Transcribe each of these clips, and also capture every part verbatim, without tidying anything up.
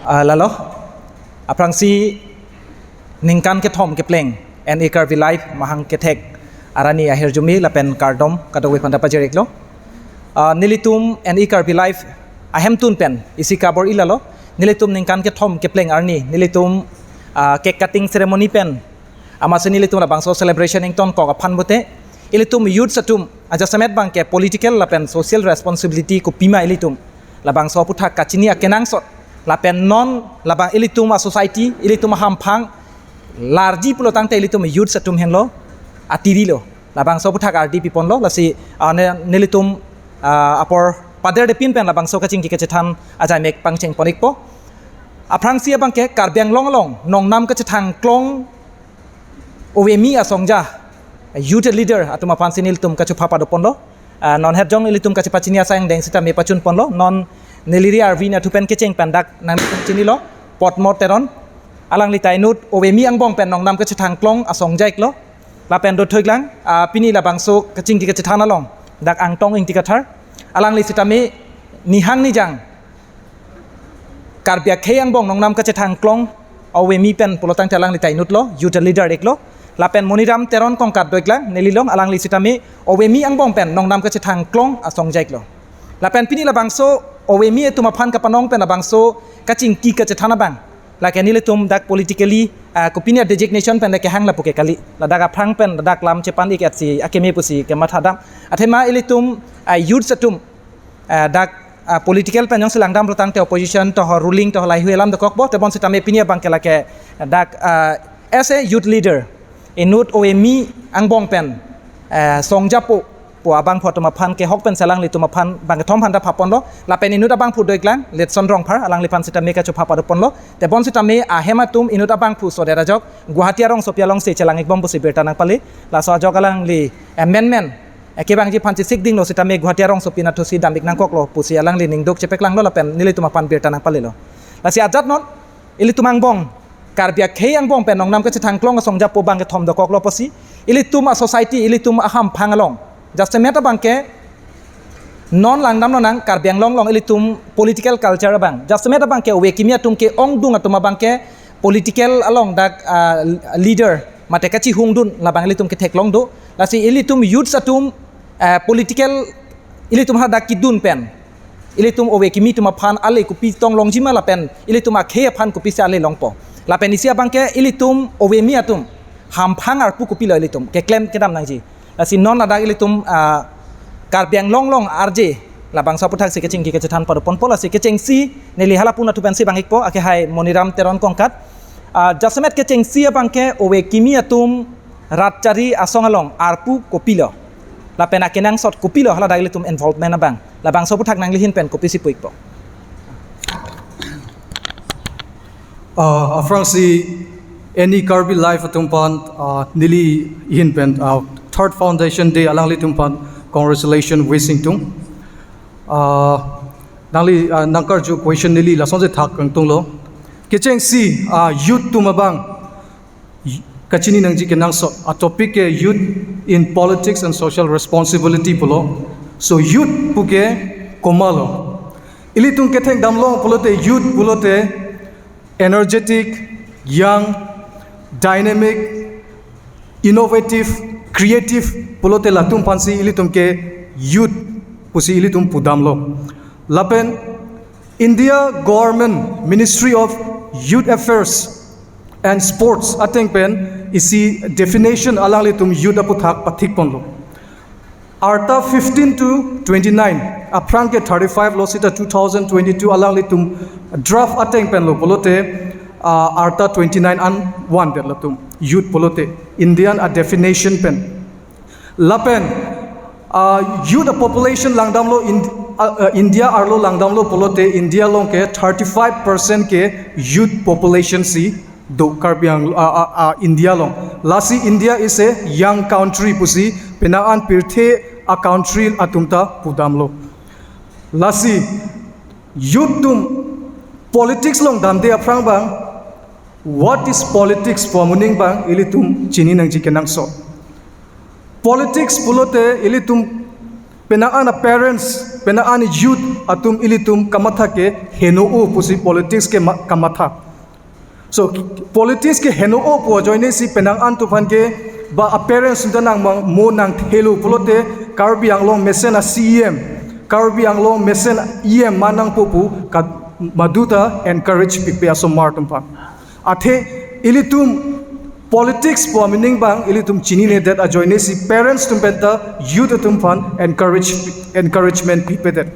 Ah, lalo, aphrangsi ningkan kethom kepleng N E Karbi Live mahang kethek arni ahirjume lapen kardom kadokave aphanta pajir-iklo. Ah, nelitum N E Karbi Live ahemtun pen isi kabor-i lalo, nelitum ningkan kethom kepleng arni nelitum, ah, cake cutting ceremony pen amatsi nelitum labangso celebration ingtonkok aphan pute, ilitum youths atum ajasemet abangke political lapen social responsibility kopima ilitum labangso aputhak kachini akenangsot, lapen non labang ilitum a-society, ilitum ahamphang larji pulotangte ilitum youths atum henlo, atirilo. Labangso aputhak ardi piponlo, lasi, ah, ne-, nelitum, ah, apor paderdepin pen labangso kachingki kachethan ajaimek pangchengpon-ikpo. Aphrangsi abangke Karbi Anglong along nongnam kachethangklong ove kimi asongja, youth leader atum aphansi nelitum kachopha padoponlo. Ah, non hetjong ilitum kachepachini asai angdeng sitame pachunponlo. Non neli ri arvi nathu pen kecheng pen dak nangchinilo, Potmo Teron. Alangli ta inut ove kimi angbong pen nongnam kachethangklong asongja-iklo. Lapen dothoiklang, ah, pini labangso kachingki kachethan along dak Angtong Ingti Kathar. Alangli sitame nihang nijang Karbi akhei angbong nongnam kachethangklong ove kimi pen pulotangte alangli ta inutlo, youth leader-iklo. Lapen Moniram Teron Kongkat doiklang, nelilong, alangli sitame ove kimi angbong pen nongnam kachethangklong asongja-iklo. Lapen pini labangso ove kimi atum aphan kapanong pen labangso kachingki kachethan abang, lake nelitum dak politically, ah, kopine designation pen le kehang lapu ke kali. Ladak aphrang pen ladak lam chepan-ik atsi akeme pusi kemathadam. Athema ilitum, ah, youths atum, ah, dak, ah, political pen jongsi langdam pulotangte opposition toho ruling toho lahei-hui alam dokokpo, tebon sitame pini abangke lake dak, ah, as a youth leader, inut ove kimi angbong pen, ah, songjapo pu abangphu atum aphan kehok pensi alanglitum aphan bangkethom aphanta phaponlo. Lapen inut abangphu doiklang, Letson Rongphar, alangliphan sitame kachopha padoponlo. Tebon sitame ahem atum inut abangphu sodet ajok Guwahati arongsopi alongsi chelang-ikbom pusi birta nangpale. Laso ajok alangli, eh, menmen, eh, kevangji aphan chesikdinglo sitame Guwahati arongsopi nathusi dam-ik nangkoklo pusi alangli ningduk chepaklanglo lapen nelitum aphan birta nangpalelo. Lasi ajat non ilitum angbong, Karbi akhei angbong pen nongnam kachethangklong asongjapo bangkethom dokoklo pusi, ilitum a-society, ilitum ahamphang along, jasemet abangke non langdamlonang, Karbi Anglong along ilitum political culture abang, jasemet abangke ove kimi atum ke-ongdung atum abangke political along dak, ah, leader mate kachihungdun labang ilitum ketheklong do. Lasi ilitum youths atum, ah, political, ilitum hadak kedun pen ilitum ove kimi atum aphan ale kopi tong longjima lapen ilitum akhei aphan kopisi ale longpo. Lapen isi abangke ilitum ove kimi atum hamphang arpu kopilo ilitum keklem kedam nangji. Lasi non ladak ilitum, ah, Karbi Anglong along arje labangso aputhaksi kachingki kachethan padoponpo. Lasi kechengsi neli halapu nathu pensi bang-ikpo, akehai Moniram Teron Kongkat. Ah, jasemet kechengsi abangke ove kimi atum rat chari asong along arpu kopilo, lapen akenangsot kopilo haladak ilitum involvement abang, labangso aputhak nangli ahin pen kopisi pu-ikpo? Ah, aphrangsi N E Karbi Live atum aphan, ah, neli ahin pen, ah, Third Foundation Day alanglitum aphan congratulation wish ingtung. Ah, nangli, ah, nangkarju question neli lasonsi thak kangtunglo. Kechengsi, ah, youth atum abang kachini nangji kenangsot a-topic ke Youth in Politics and Social Responsibility pulo. So youth puke komatlo? Ilitum kethekdamlong pulote youth pulote energetic, young, dynamic, innovative, creative pulote latum aphansi ilitum ke youth pusi ilitum pudamlo. Lapen India Government Ministry of Youth Affairs and Sports ateng pen isi definition alanglitum youth aputhak pathikponlo. Arta fifteen to twenty-nine, aphrang ke thirty-five lo seta two thousand twenty-two alanglitum draft ateng pen lo pulote, ah, arta twenty-nine an vandet latum youth pulote Indian a-definition pen. Lapen, ah, youth a-population langdamlo Ind-, ah, ah, India arlo langdamlo pulote India along ke thirty-five percent ke youth population si do Karbi Ang-, ah, ah, ah, India along. Lasi India is a young country pusi penang an pirthe a-country atum ta pudamlo. Lasi youth atum politics along damde aphrang abang, what is politics pu amoning abang ilitum chini nangji kenangsot. Politics pulote ilitum penang an a-parents Penang an youth atum ilitum kamatha ke heno-o pusi politics ke ma- kamatha. So politics ke heno-o pu ajoine si penang an atum aphan ke ba a parents ta nang mang mo nang thelo pulote Karbi Anglong mesen a C E M, Karbi Anglong mesen E M ma nangpo pu kat maduta encourage pipe asomar atum aphan. Athe ilitum politics pu meaning abang ilitum chininedet ajoine si parents atum penta youth atum aphan encourage encouragement pipedet.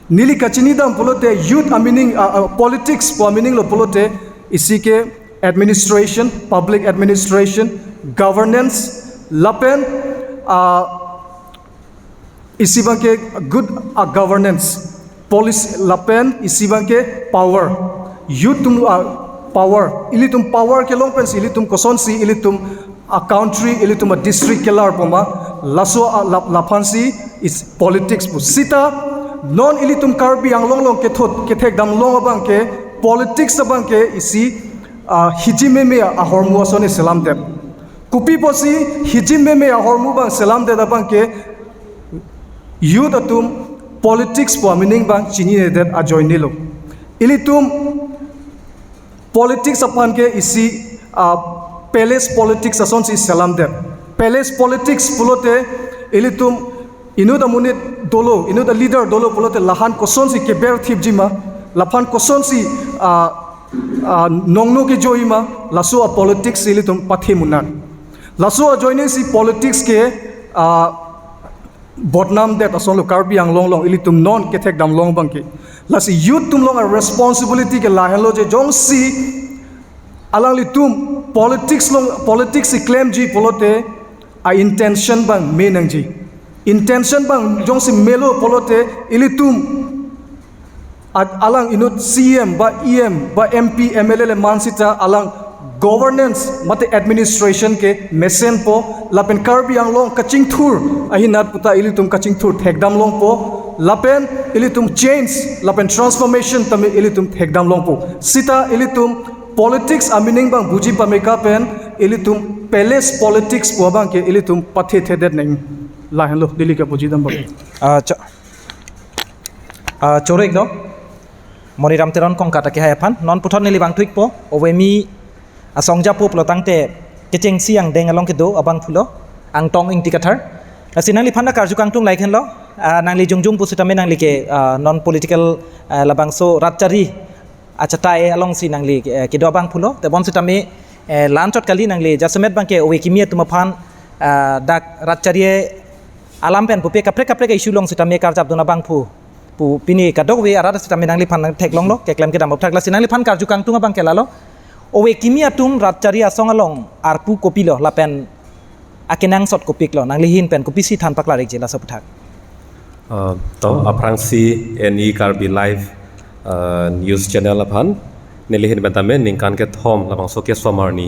Neli kachinidam pulote youth a meaning uh, uh, politics pu meaning lo pulote isi ke administration, public administration, governance, lapen uh, isi abang ke good uh, governance, policy lapen isi abang ke power. Youth atum uh, power. Ilitum power kelong pensi ilitum kosonsi ilitum a country ilitum a district kelar poma laso a lap laphansi is politics pu. Sita non ilitum Karbi Anglong along kethot kethekdam long abang ke politics abang ke isi uh, hijimeme ahormu ason selamdet. Kopi pusi hijimeme ahormu abang selamdet abang ke youth atum politics pu meaning abang chininedet ajoine lo. Ilitum politics aphan ke isi uh, palace politics asonsi selamdet. Palace politics pulote ilitum inut amonit dolo, inut a leader dolo pulote lahan kosonsi keber thipjima, laphan kosonsi uh, uh, nongno kejojima, laso a politics ilitum pathe munar. Laso ajoine si politics ke uh, bodnamdet ason lo Karbi Anglong along ilitum non kethekdam long abang ke. Lasi youth atum along a responsibility ke lahenlo je jongsi alanglitum politics along politics si klemji pulote a intention abang me nangji. Intention abang jongsi melo pulote ilitum at alang inut C E M ba E M ba M P, M L A le mansita alang governance mate administration ke mesenpo lapen Karbi Anglong kachingthur ahinat puta ilitum kachingthur thekdam longpo lapen ilitum change lapen transformation tame ilitum thekdam longpo. Sita ilitum politics a meaning abang buji pameka pen ilitum palace politics pu abang ke ilitum pathe thedet neng lahenlo Delhi ke buji dam abang. Ah, cho- Ah, choro-ik do. Moniram Teron kongkat akehai aphan. Non puthot neli vangthu-ikpo. Ove kimi asong japo pulo tangte kechengsi angdeng along kedo abangphu lo. Angtong Ingti Kathar. Lasi nangliphan ta karju kangtung laikhenlo. Ah, nangli jongjung pusitame nangli ke ah, non political ah, labangso rat chari achatai alongsi nangli eh, kedo abangphu lo. Tebonsitame eh, la-anchot kali nangli jasemet abang ke ove kimi atum aphan ah, dak rat chari alam pen pupe kaprek kaprek issue along sitame karjapdun abangphu pu pini kadokave arat sitame nangliphan nangtheklonglo keklem kedam aphuthak lasi nangliphan karju kangtung abang ke lalo. Ove kimi atum rat chari asong along arpu kopilo lapen akenangsot kopiklo nangli ahin pen kopisi than paklar-ikji laso aphuthak. Uh, to aphrangsi N E Karbi Live uh, news channel aphan neli ahin pen tame ningkan kethom labangso kesomar arni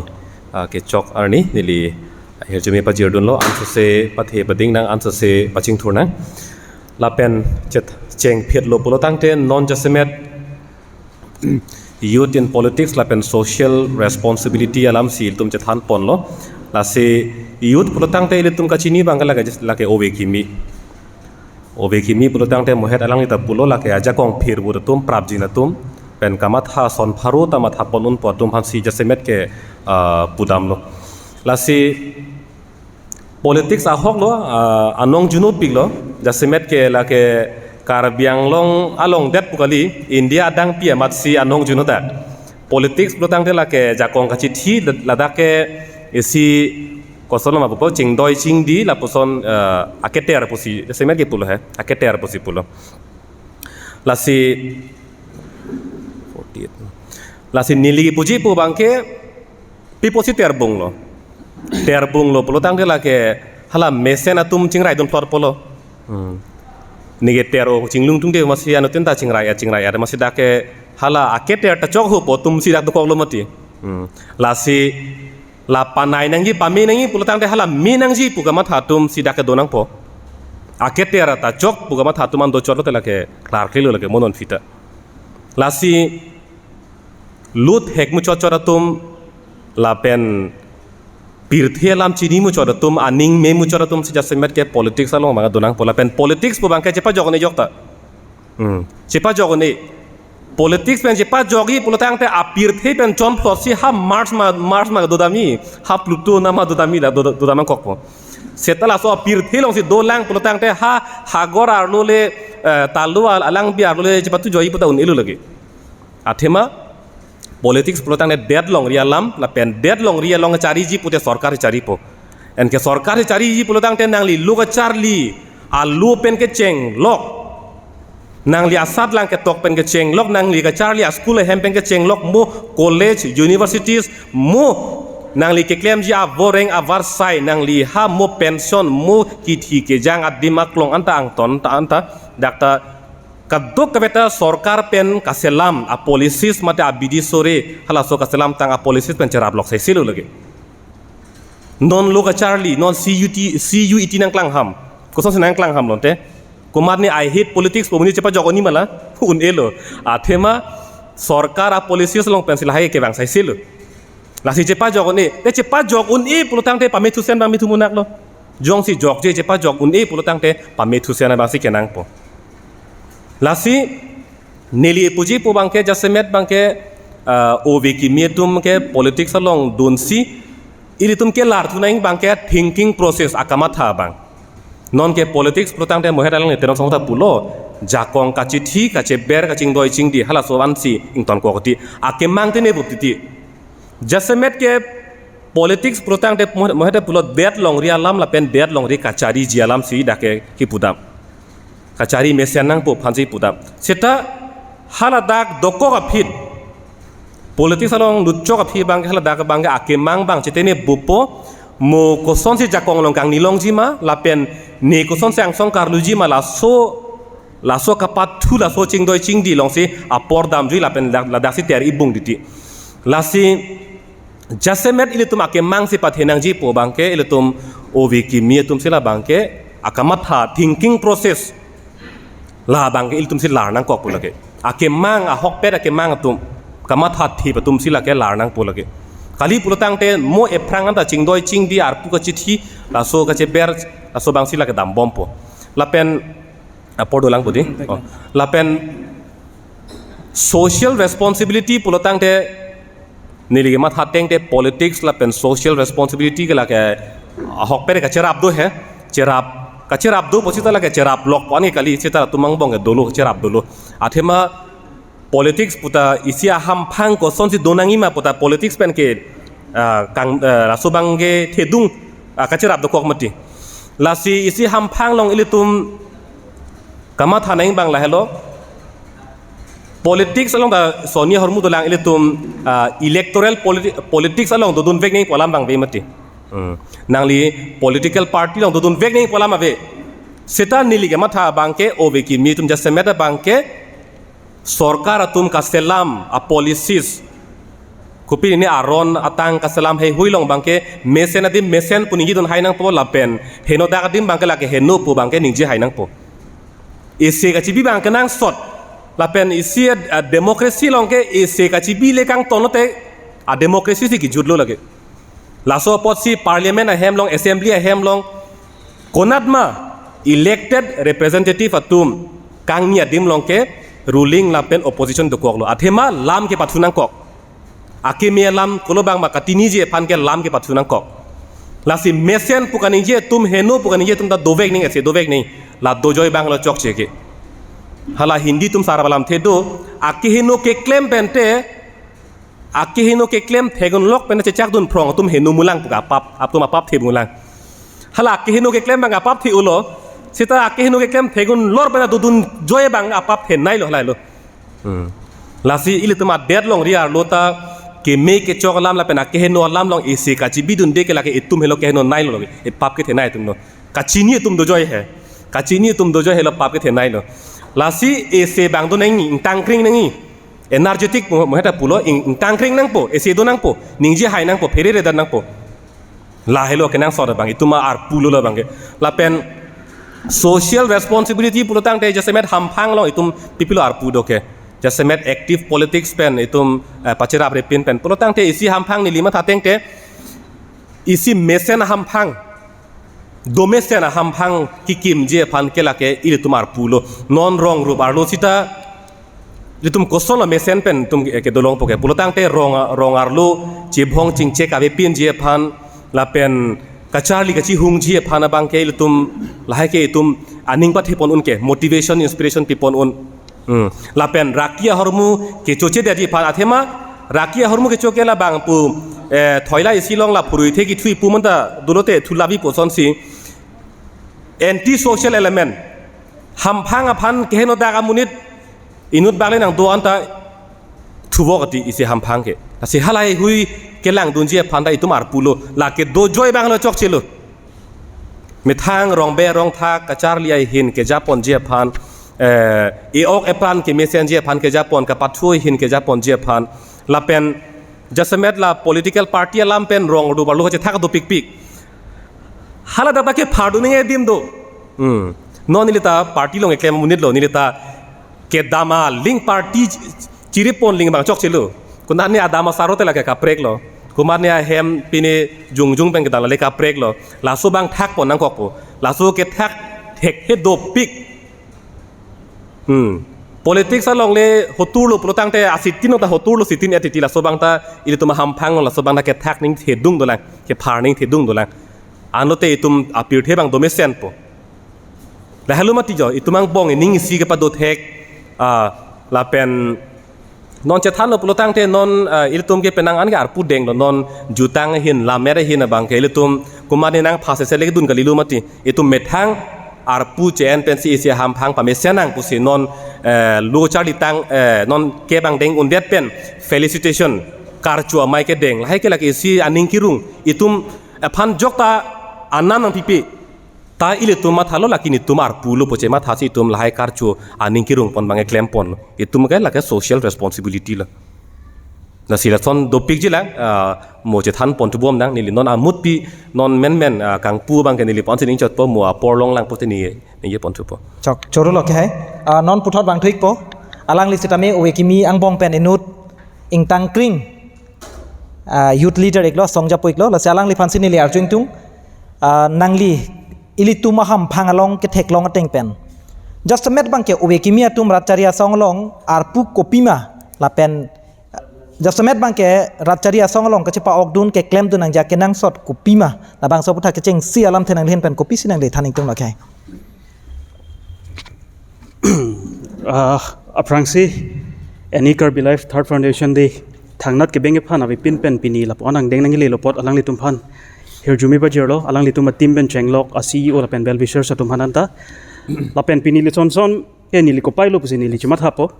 uh, kechok arni neli ahirjume pajirdunlo ansose pathe pading nang ansose pachingthur nang lapen chet chengphitlo pulo tangte non jasemet youth in politics lapen social responsibility alamsi ilitum chethan ponlo. Lasi youth pulo tangte ilitum kachini abang ke lake lake ove kimi. Ove kimi pulo tangte mohet alanglita pulo lake ajakong phir pu atum prapjin atum pen kamatha son pharo ta matha pon unpo atum aphansi jasemet ke ah, pudamlo. Lasi politics ahok lo ah, anong junopiklo jasemet ke lake Karbi Anglong along det pu kali India adangpi amatsi anong junodak. Politics pulo tangte lake jakong kachithi ladak ke isi koson ma pupo chingdoi chingdi lapuson ah, aketer pusi jasemet ke pulo he aketer pusi pulo. Lasi forty-eight. Lasi neli puji pu abang ke pi pusi terbung lo. Terbung lo pulo tangte lake hala mesen atum chingrai dun plot pulo. Hmm. Neke ter-o chinglung tungte masi anuttin ta chingrai ya chingrai ya masi dak ke hala aketer ta chok ho po atumsi dak dokoklo mati. Hmm. Lasi la panai nangji pame nangji pulo tangte hala me nangji pu kamatha atumsi dak kedo nangpo. Aketer ta chok pu kamatha atum an dochotlo te lake klarklelo lake mo non aphi ta. Lasi lut hek muchot chot atum lapen Pirthe alam chini muchot atum, aning me muchot atum si jasemet ke politics along abang donangpo lapen politics pu abang ke chepajok un-e jokta. Hmm. Chepajok un-e. Politics pen chepajokji pulotangte apirthe pen chonplot si ha Mars ma, Mars ma dodamji, ha Pluto nama dodamji la doda-, dodam nangkokpo. Seta laso apirthe alongsi dolang pulotangte ha hagor arlo le, eh, talu al-, alangpi arlo le chepatu joi puta un-elo lake. Athema politics pulotangte det longri alam, lapen det longri along chariji pute sorkar charipo. Anke sorkar chariji pulotangte nangli lo kacharli alo pen kechenglok, nangli asatlang ketok pen kechenglok, nangli kacharli a-school ahem pen kechenglok, mo college, universities, mo nangli keklemji avoreng avarsai, nangli ha mo pension, mo kithi kejang adim aklong anta angton ta anta dakta kadokave ta sorkar pen kaselam a-policies mate abidi sore halaso kaselamtang a-policies pen cheraplok saisilo lake. Non lo kacharli, non C U T, C U E T nangklangham. Kosonsi nangklangham lote? Komatne "I hate politics" pu amonit chepajok un-e ma la? Un-elo. Athema sorkar a-policies along pensi lahai kevang saisilo. Lasi chepajok un-e. Te chepajok un-e pulotangte pamethusen abang methu munak lo. Jongsi jokje chepajok un-e pulotangte pamethusen abangsi kenangpo. Lasi neli puji pu abang ke jasemet abang ke, ah, ove kimi atum ke politics along dunsi ilitum kelar thu nang abang ke thinking process akamatha abang. Non ke politics pulotangte mohet alang ne tenok song ta pulo, jakong kachithi, kacheber, kachingdoi chingdi, halaso ansi ingtonkok titi. Akemang te ne bup titi. Jasemet ke politics pulotangte mohet, mohet pulo det longri alam lapen det longri kachariji alamsi dak ke kipudam. Kachari mesen nangpo aphansi pudam. Seta haladak dokok aphi, politics along lutchok aphi abang ke haladak abang ke akemang abang chetene buppo, mo kosonsi jakong along kangni longji ma, lapen ne kosonsi angsong karluji ma, laso, laso kapathu, laso chingdoi chingdi alongsi apor damjui lapen ladak, ladaksi ter ibung titi. Lasi jasemet ilitum akemangsi pathe nangji pu abang ke ilitum ove kimi atumsi la abang ke akamatha thinking process la abang ke ilitumsi lar nangkokpo lake. Akemang ahokpet akemang atum, kamatha thip atumsi lake lar nangpo lake. Kali pulotangte mo ephrang anta chingdoi chingdi arpu kachithi, laso kacheber, laso abangsi lake dambompo. Lapen apor dolang budi. Oh. Lapen social responsibility pulotangte neli kematha ateng te politics lapen social responsibility ke lake ahokpet kacherap do he. Cherap, kacherap do pusi ta lake cheraplokpo an ke kali, seta latum angbong ke dolo, cherap dolo. Athema politics puta isi ahamphang kosonsi do nangji ma puta politics pen ke, ah, kang, ah, laso abang ke thedung, ah, kacherap dokok mati. Lasi isi hamphang along ilitum kamatha nang abang lahelo. Politics along ta soni ahormu dolang ilitum, ah, electoral politi-, politics along dodun vek nangpo alam abang ave mati. Hmm. Nangli political party along dodun vek nangpo alam ave. Seta neli kematha abang ke ove kimi atum jasemet abang ke sorkar atum kaselam a-policies, kopi ne aron atang kaselam heihui along abang ke mesen adim mesen pu ningjidun hai nangpo lapen henodak adim abang ke lake heno pu abang ke ningje hai nangpo. Ese kachibi abang kenangsot. Lapen isi, ah, democracy along ke ese kachibi le kangton lote a-democracy si kejutlo lake. Laso apotsi parliament ahem along, assembly ahem along, konatma elected representative atum kangni adim along ke ruling lapen opposition dokoklo. Athema lam kepathu nangkok. Akeme alam kolo abang ma katiniji aphan ke lam kepathu nangkok. Lasi mesen pu kaningje atum, heno pu kaningje atum ta dovek nang, ese dovek nang. La dojoi abang lo chokche ke. Hala Hindi atum sar alam the do, akeheno keklem pen te, akeheno keklem thegunlok pen chechakdun phrong atum heno mulang pu ke apap, atum apap the mulang. Hala akeheno keklem abang apap the-olo, seta akeheno keklem thegunlor pen dodun joi abang apap the nailo, halailo. Hmm. Lasi ilitum adet longri arlo ta keme kechok alam lapen akeheno alam along ese kachibidunde ke lake itum helo keheno nailo lake, e pap kethe nai atum lo. Kachini atum dojoi he. Kachini atum dojoi helo pap kethe nailo. Lasi ese abang do nangji, ingtangkring nangji. Energetic mo, mo heta pulo ing, ingtangkring nangpo, ese do nangpo, ningje hai nangpo, phere redan nangpo. Lahelo kenangsot abang, itum arpu lo labang ke. Lapen social responsibility pulotangte jasemet hamphang along itum pipilo arpu do ke. Jasemet active politics pen itum, eh, pacheraprepin pen. Pulotangte isi hamphang neli matha ateng te isi mesen ahamphang, domesen ahamphang kekimji aphan ke lake ilitum arpulo. Non rong rup arlo sita ilitum kosonlo mesen pen itum ke, kedolongpo ke. Pulotangte rong, rong arlo chibhong chingchek avepinji aphan lapen kacharli kachihungji aphan abang ke ilitum lahai ke itum aning pathepon un ke, motivation, inspiration pipon un. Hmm. Lapen raki ahormu kechochedetji aphan athema, raki ahormu kecho ke labang pu, eh, thoila isi along la phurui the kethui pu manta dolote thulavi pusonsi anti social element, hamphang aphan kehenodak amonit inut bang le nangdo anta thuvok ati isi hamphang ke. Lasi halahei hui kelangdunji aphan ta itum arpulo, lake dojoi abang lo chokchelo. Methang rongbe rongthak kacharli ahin kejaponji aphan, eh, e-ok epran kemesenji aphan kejapon, kapathu ahin kejaponji aphan. Lapen jasemet la political party alam pen rong rup arlo kachethak dopikpik. Hala dak ta kephar dun nangji adim do. Hmm. Non neli ta party along keklem amonit lo, neli ta kedam aling party chi-, chiripon aling abang chokchelo. Konat ne adam asar te lake kaprek lo. Komat ne ahem pine jongjong pen kedam le kaprek lo. Laso abang thakpon nangkokpo. Laso kethak thekthe dopik. Hmm. Politics along le hotur lo pulotangte asitin ta hotur lo sitin et titi, laso abang ta ilitum ahamphang lo, laso abang ta kethak ningthedung dolang, kephar ningthedung dolang. Anlote itum apirthe abang domesenpo. Lahelo mati jo, itum angbong ining isi kepado thek, ah, lapen non chethanlo pulotangte non, ah, ilitum ke penang an ke arpu denglo, non jutang ahin, lammet ahin abang ke ilitum komat ne nangpha sese le kedun kalilo mati. Itum methang arpu che-en pensi isi ahamphang pamesen nang pusi non, eh, lo charlitang, eh, non ke abang deng undet pen felicitation, karcho amei kedeng. Lahai ke lake isi aning kerung, itum aphan jokta anam nangpipe. Ta ilitum mathalo, lake netum arpulo pu chemathasi itum lahai karcho aning kerungpon abang keklemponlo. Itum ke lake social responsibility lo. Lasi lason dopikji lang, ah, mo chethanpon thubom nang, neli non amutpi, non menmen, ah, kangpu abang ke neli ponsi ningchotpo, mo apor longlangpo te ne ningjepon thupo. Chok, choro lo ke hai. Ah, non puthot abang thuikpo. Alangli sitame ove kimi angbong pen inut ingtangkring, ah, youth leader iklo, songjapo iklo, lasi alangliphansi neli arju ingtung, ah, nangli ilitum ahamphang along ketheklong ateng pen jasemet abang ke ove kimi atum rat chari asong along arpu kopima lapen jasemet abang ke rat chari asong along kachepa-okdun keklemdun nangji akenangsot kopima, labangso aputhak kechengsi alamthe nangli ahin pen kopisi nangli than ingtung lo ke hai? Ah, aphrangsi Any Karbi Life Third Foundation Day thangnat kebeng aphan avepin pen pini lapu-an angdeng nanglelo apot alanglitum aphan hirjume pajirlo, alanglitum a-team pen chenglok a-C E O lapen well wishers atum aphan anta. Lapen pini lason son ke neli kopai lo pusi neli chemathapo.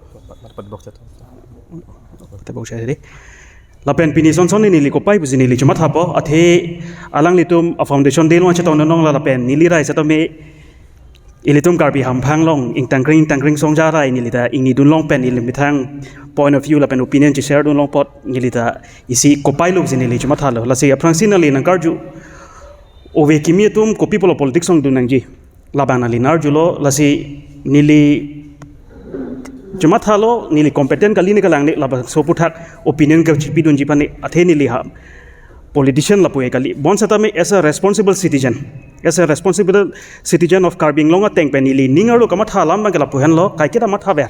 Lapen pini son son neli kopai pusi neli chemathapo. Athe alanglitum a-foundation day along chetong nong la lapen neli rai setame ilitum Karbi hamphang along ingtangkring ingtangkring songja rai neli ta ingnidun long pen neli methang point of view lapen opinion che-share dun long apot neli ta isi kopai lo pusi neli chemathalo. Lasi aphrangsi nangli nangkarju, ove kimi atum kopi pulo politics along dun nangji, labang nangli nangkarjulo, lasi neli chemathalo, neli competent kali ne kalang ne, labangso aputhak opinion kachipidunji aphan ne, athe neli ha politician lapu-e kali. Bonsetame as a responsible citizen, as a responsible citizen of Karbi Anglong ateng pen neli ning arlo kamatha alam abang ke lapu henlo, kaiketa mathaver.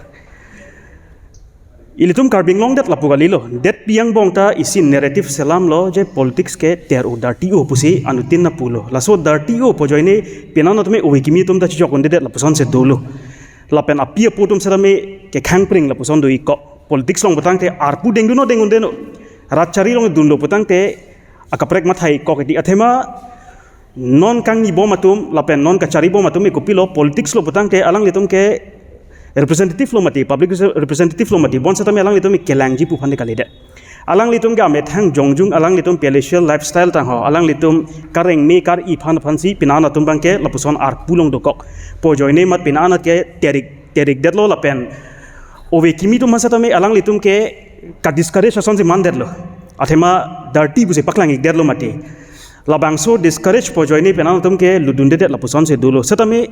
Ilitum Karbi Anglong det lapu kalilo. Detpi angbong ta isi narrative selamlo je politics ke ter-o dirty-o pusi anuttin nangpulo. Laso dirty-o pu ajoine penang atum ove kimi atum ta chechok undedet lapusonsi dolo. Lapen api apo atum setame kekhangpring lapuson do-ikok. Politics along putangte arpu dengdunlo deng undelo. Rat chari along dunlo putangte akaprek matha-ikok iti athema non kangnibom atum lapen non kacharibom atum ke kopilo, politics lo putangte alanglitum ke representative lo mati, public representative lo mati, bonsetame alanglitum ke kelangji pu aphan kalidet. Alanglitum ke amethang jongjung, alanglitum palatial lifestyle tangho, alanglitum kareng me kar-i aphan aphansi penang atum abang ke lapuson arpu along dokok. Pu ajoine mat penang ke terik terikdetlo lapen ove kimi atum setame alanglitum ke ka-discourage asonsi mandetlo. Athema dirty pusi paklang-ikdetlo mati. Labangso discourage pu ajoine penang atum ke lutdundedet lapusonsi dolo. Setame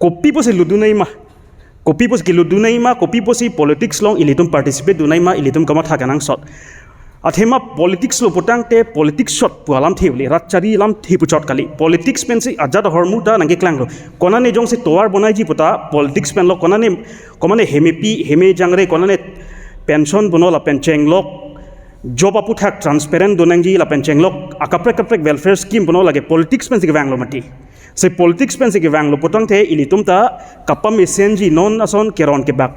kopi pusi lutdun nangji ma, kopi pusi kelutdun nangji ma, kopi pusi politics along ilitum participate dun nangji ma, ilitum kamatha kenangsot. Athema politics lo putangte politics chot pu alamthe le, rajchari alamthe pu chot kali. Politics pensi ajat ahormu ta nangkeklang lo. Konane jongsi tovar bonaiji puta politics pen lo, konane, konane hemepi, heme jangre, konane pension puno lapen chenglok, job aputhak transparent donangji lapen chenglok, akaprek kaprek welfare scheme puno lake politics pensi kevang lo mati. Si politics pensi kevang lo putangte ilitum ta kapamesenji non ason keron kebak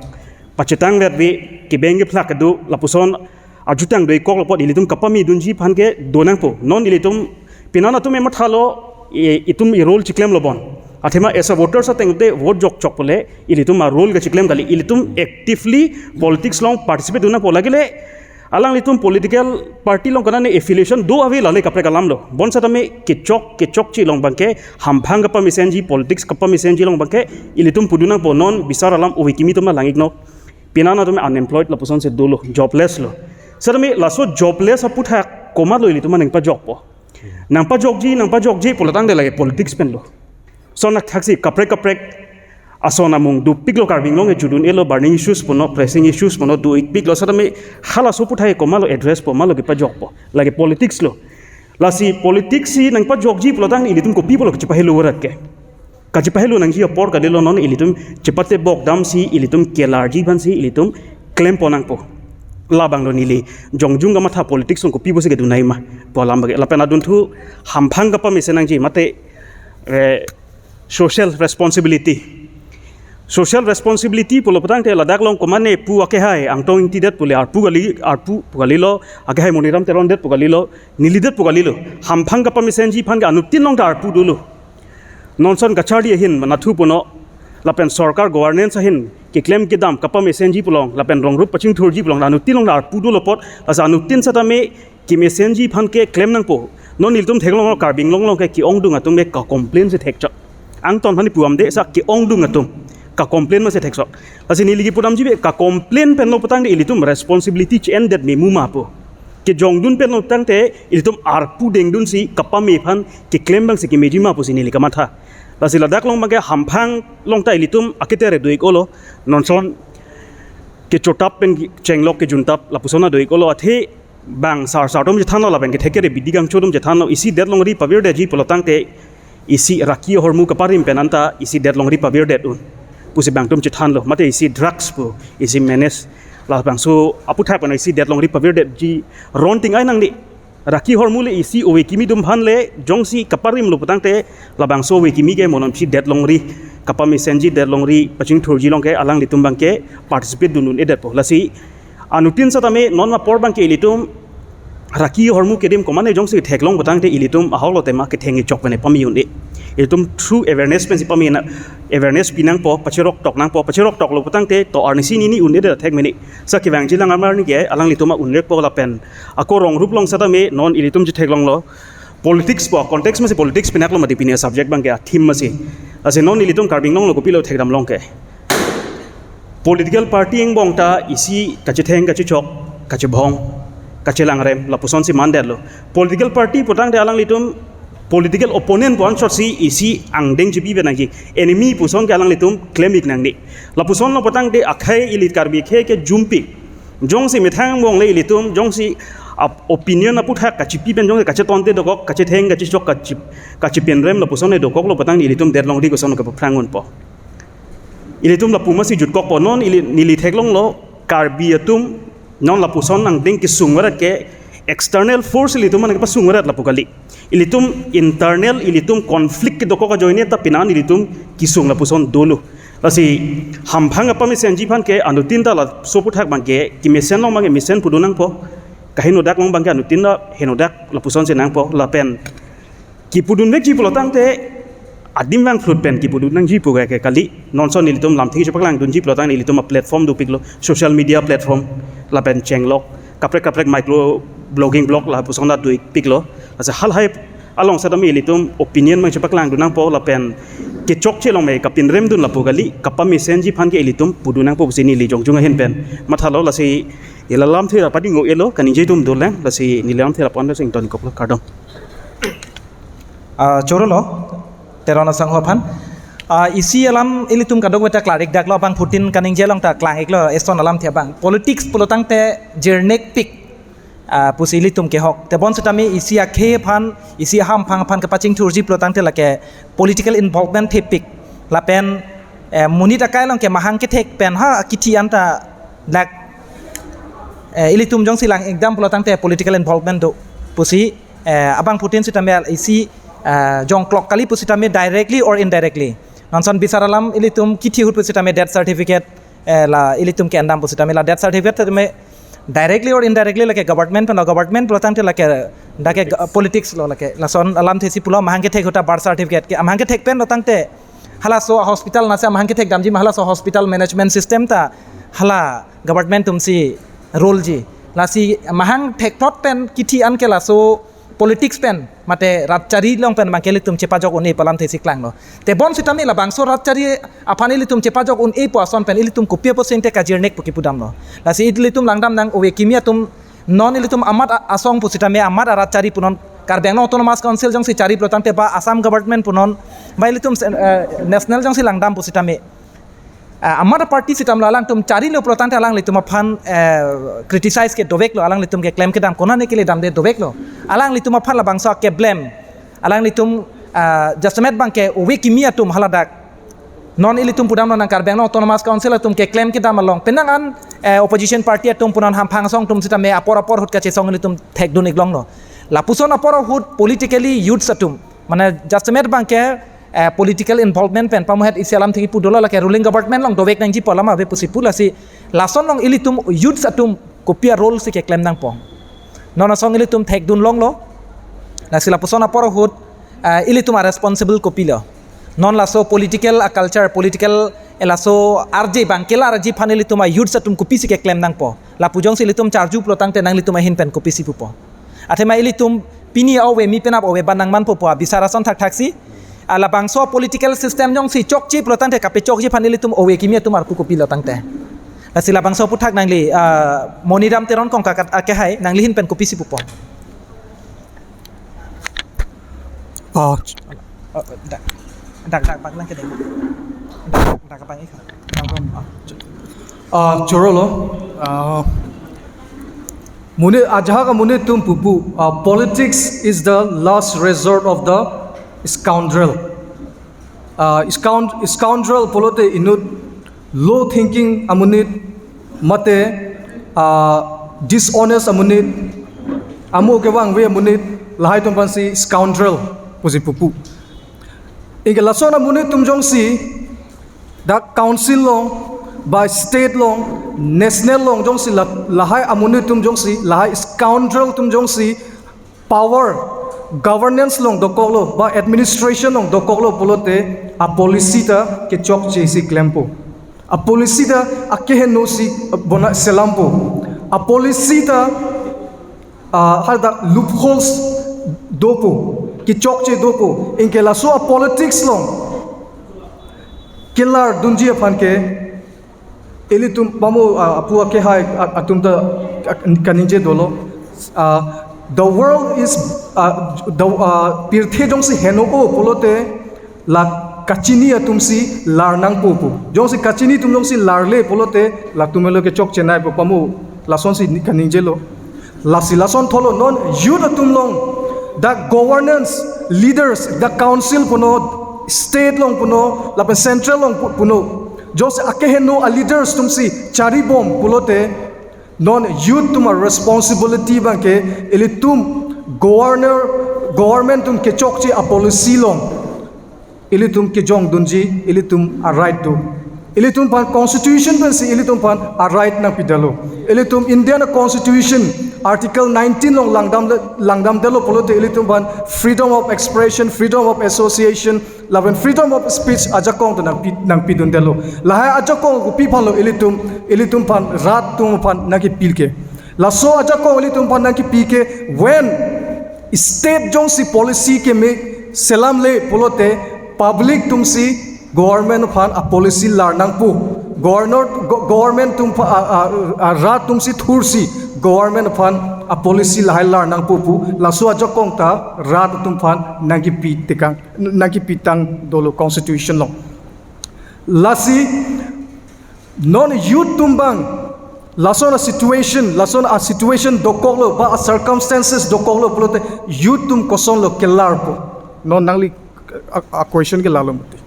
pachetang vet ve, kebeng kephlak kedo lapuson ajutang doikok lo apot ilitum kapamedunji aphan ke donangpo. Non ilitum pinan atum ematha lo, e, itum e-role chiklem lo bon. Athema as a voters ateng te vote jokchok pule ilitum a-role kechiklem kali. Ilitum actively politics along participate donangpo. Lagile alanglitum political party along konane affiliation do ave lale kaprek alam lo. Bonsetame kechok kechokche along abangke, hamphang kapamesenji, politics kapamesenji along abangke ilitum pudunangpo. Non bisar alam ove kimi atum lang-iknon. Pinan atum unemployed lapusonsi dolo, jobless lo. Setame laso jobless aputhak komatlo ilitum nangpajokpo? Nangpajokji, nangpajokji pulotangte lake politics pen lo. Lason athaksi kaprek kaprek ason amung dopiklo, Karbi Anglong ke judun-elo, burning issues puno, pressing issues puno do-ikpiklo. Setame halaso aputhak komatlo address po, komatlo kepajokpo? Lake politics lo. Lasi politics si nangpajokji pulotangte ilitum kopi pulo kachepahelo varat ke? Kachepahelo nangji apor kalilo. Non ilitum chepate bok damsi ilitum kelarji aphansi ilitum klempon nangpo. Labang lo neli jongjung kamatha, politics along kopi pusi kedunai ma pu alam abangke. Lapen adunthu hamphang kapamesen nangji mate, eh, social responsibility. Social responsibility pulo putangte ladak along komane pu akehai Angtong Ingti det pule arpu kali, arpu pu kalilo, akehai Moniram Teron det pu kalilo, neli det pu kalilo. Hamphang kapamesenji aphan ke anuttin along ta arpu dolo. Non ason kacharli ahin nathu puno lapen sorkar governance ahin keklem kedam kapamesenji pu along lapen rong rup pachingthurji pu along anuttin along ta arpu dolo apot, lasi anuttin setame kemesenji aphan ke klem nangpo. Non ilitum theklong Karbi Anglong along ke ke-ongdung atum ke ka-complain si thekchot. Angton aphan pu amde, sa ke-ongdung atum ka-complain masi thekchot. Lasi neli kepudamji be ka-complain pen lo putangte ilitum responsibility che-endet memu ma pu. Kejongdun pen lo putangte ilitum arpu dengdunsi kapame aphan keklem abangsi kemeji ma pusi neli kamatha. Lasi ladak along abangke hamphang along ta ilitum aketere do-iklo. Non ason kechotap pen chenglok kejuntap lapuson ta do-iklo. Athe bang sarsar atum chethanlo lapen kethek kere bidi kangcho atum chethanlo, isi det longri pavirdetji pulotangte isi raki ahormu kaparim pen anta isi det longri pavirdet un pusi bang atum chethanlo. Mate isi drugs pu, isi menace, labangso aputhak pen isi det longri pavirdetji ron ting-ai nangne. Raki ahormu le isi ove kimi atum aphan le jongsi kaparim lo putangte labangso ove kimi ke mo nonsi det longri kapamesenji, det longri pachingthurji along ke alanglitum abangke participate dun un-edetpo. Lasi anuttin setame non apor abangke ilitum raki ahormu kedim komane jongsi theklong putangte ilitum ahok lo tema ketheng kechok pen pame un-e. Ilitum through awareness pensi pame na, awareness pi nangpo, pachirok tok nangpo, pachirok toklo putangte to arnisi nini un-edet athek mene. Sa kevangji alang amar ni ke alanglitum a-unrekpo lapen ako rong rup along setame non ilitum chetheklonglo. Politics pu context masi politics pinaklo mati pini subject abangke a-theme masi. Lasi non ilitum Karbi Anglong lo kopilo thekdam long ke? Political party angbong ta isi kachetheng, kachechok, kachebhong, kachelangrem lapusonsi mandetlo. Political party putangte alanglitum political opponent pu anchotsi isi angdeng chepi pen nangji, enemy puson ke alanglitum klem-ik nangne. Lapuson lo putangte akhei ili Karbi akhei ke jumpik. Jongsi methang angbong le ilitum jongsi ap-, opinion aputhak kachepi pen jongsi kachetonte dokok, kachetheng, kachechok, kache-, kachepinrem lapuson le dokoklo putangte ilitum det longri koson kepaphrang unpo? Ilitum lapu masi jutkokpo. Non ili, neli theklonglo Karbi atum non lapuson angdeng kesung varat ke external force ilitum aphan kepasung varat lapu kali. Ilitum internal ilitum conflict kedokok ajoine ta pinan ilitum kesung lapuson dolo. Lasi hamphang kapamesenji aphan ke anuttin ta laso aputhak abangke kemesen along abangke mesen pudun nangpo. Kahenodak along abangke anuttin ta henodak lapusonsi nangpo. Lapen kepudunvekji pulotangte adim vangphlut pen kepudun nangji pu ke kali. Non ason ilitum lamthe chepaklangdunji pulotangte ilitum a-platform dopiklo, social media platform lapen chenglok kaprek kaprek micro blogging blog lapuson ta do-ikpiklo. Lasi halahei along setame ilitum opinion abang chepaklangdun nangpo lapen kechokche along me kapinremdun lapu kali, kapamesenji aphan ke ilitum pudun nangpo pusi neli jongjung ahin pen mathalo. Lasi ila lamthe ra padi ngo-elo, kaningje atum dolang, lasi neli lamthe ra pon sing tonkoklo, kardom. Ah, chorolo, Teron asangho aphan. Ah, isi alam ilitum kadokave ta klar-ikdaklo, bangphutin kaningje along ta klang-iklo, eson alamthe abang. Politics pulotangte jirnekpik, ah, pusi ilitum kehok. Tebon sitame isi akhei aphan, isi ahamphang aphan kepachingthurji pulo tangte lake political involvement thepik. Lapen, eh, monit akai along ke mahang kethek pen ha kithi anta dak, eh, ilitum jongsi lang-ik dam pulo tangte political involvement do pusi, eh, abangphutin sitame isi, eh, jongklok kali pusitame directly or indirectly. Non ason bisar alam ilitum kithi ahut pusitame death certificate, eh, la ilitum ke-en dam pusitame la death certificate tame directly or indirectly lake government pen lo, government pulo tangte lake dak ke politics lo lake. Lason alamthe si pulo mahang kethek ahut ta birth certificate ke mahang kethek pen lo tangte halaso hospital nasi mahang kethek damji ma halaso hospital management system ta hala government atumsi rule ji. Lasi mahang thekplot pen kithi an ke laso politics pen mate rat chari along pen abang ke ilitum chepajok un-e pu alamthe si klanglo. Tebon sitame labangso rat chari aphan ilitum chepajok un-e pu ason pen ilitum kopi apotsi ante kajirnek pu kipu damlo. Lasi ilitum langdam nang ove kimi atum, non ilitum amat a-, asong pusitame amat arat chari punon, Karbi Anglong Autonomous Council jongsi chari pulo tangte ba Assam government punon, ba ilitum, eh, national jongsi langdam pusitame, ah, amat party sitam lo, alangtum charilo pulo tangte alanglitum aphan, eh, criticize ke doveklo, alanglitum keklem kedam konane kele damde doveklo. Alanglitum aphan labangso ke blame. Alanglitum, ah, jasemet abang ke ove kimi atum haladak. Non ilitum pudamlo nang Karbi Anglong Autonomous Council atum keklem kedam along. Penang an, eh, opposition party atum punon hamphang asong atum sitame apor apor ahut kachesong ilitum thekdun-ik longlo. Lapuson apor ahut politically youths atum. Mane jasemet abang ke, eh, political involvement pen pamuhet isi alamthe kipu dolo lake ruling government along dovek nangji pu alam ave pusi pu lasi. Lason along ilitum youths atum kopi a-role si keklem nangpo. Non asong ilitum thekdun longlo. Lasi lapuson apor ahut, eh, ilitum a-responsible kopilo. Non laso political a-culture, political, eh, laso arje abang kelar arje aphan ilitum a-youths atum kopisi keklem nangpo. Lapu jongsi ilitum charju pulo tangte nanglitum ahin pen kopisi pupo. Athema ilitum pini ove mi penap ove ba nangmanpo pu abisar ason thakthaksi. Ah, labangso political system jongsi chokche pulo tangte kapechokche aphan ilitum ove kimi atum arpu kopilo tangte. Lasi labangso aphuthak nangli, ah, Moniram Teron kong kakat akehai nangli ahin pen kopisi pupo. Ah, Oh, dak, dak, dak, bak lang kedai. Dak, dak, bang ikha. Ah, chorolo. Ah, monit, ajahak amonit atum pupu. Ah, politics is the last resort of the scoundrel. Ah, scound-, scoundrel pulote inut low thinking amonit mate, ah, dishonest amonit, amo kevangve amonit, lahai atum aphansi scoundrel pusi pupu. Anke lason amonit atum jongsi dak council along, ba state along, national along jongsi la-, lahai amonit atum jongsi, lahai scoundrel atum jongsi power, governance along dokoklo ba administration along dokoklo pulote a-policy ta kechokche si klempo. A-policy ta akeheno si bona selampo. A-policy ta, ah, hadak loopholes dopo, kechokche dopo. Anke laso a-politics along kelar dunji aphan ke ilitum pamo, ah, apu akehai at-, atum ta ka-, kaningje dolo. Ah, the world is, ah, the, ah, pirthe jongsi heno-o pulote la kachini atumsi lar nangpo pu. Jongsi kachini atum jongsi larle pulote latum elo kechokche naipo pamo lasonsi ni-, kaningjelo. Lasi lason tholo non youth atum along dak governance leaders, dak council puno, state along puno, lapen central along pu-, puno. Jongsi akeheno a-leaders atumsi charibom pulote non youth atum a-responsibility abang ke ilitum governor, government atum kechokche a-policy along ilitum kejong dunji, ilitum a-right do. Ilitum aphan constitution pensi ilitum aphan a-right nangpidetlo. Ilitum Indian constitution article nineteen along langdam le-, langdamdetlo pulote ilitum aphan freedom of expression, freedom of association, lapen freedom of speech ajakong ta nangpi, nangpidundetlo. Lahai ajakong kopi aphanlo ilitum, ilitum aphan rat atum aphan nangkepil ke. Laso ajakong ilitum aphan nangkepi ke when state jongsi policy keme selamle pulote public atumsi government aphan a-policy lar nangpo. Governor, go-, government atum apha-, a, a, a, rat atumsi thursi government aphan a-policy lahai lar nangpo pu. Laso ajakong ta rat atum aphan nangkepi tekang, nangkepi tang dolo constitution along. Lasi non youth atum abang Lason a situation, lason a situation dokoklo, ba a circumstances dokoklo pulote youth atum kosonlo kelarpo. Non nangli a, a question ke lalo mati.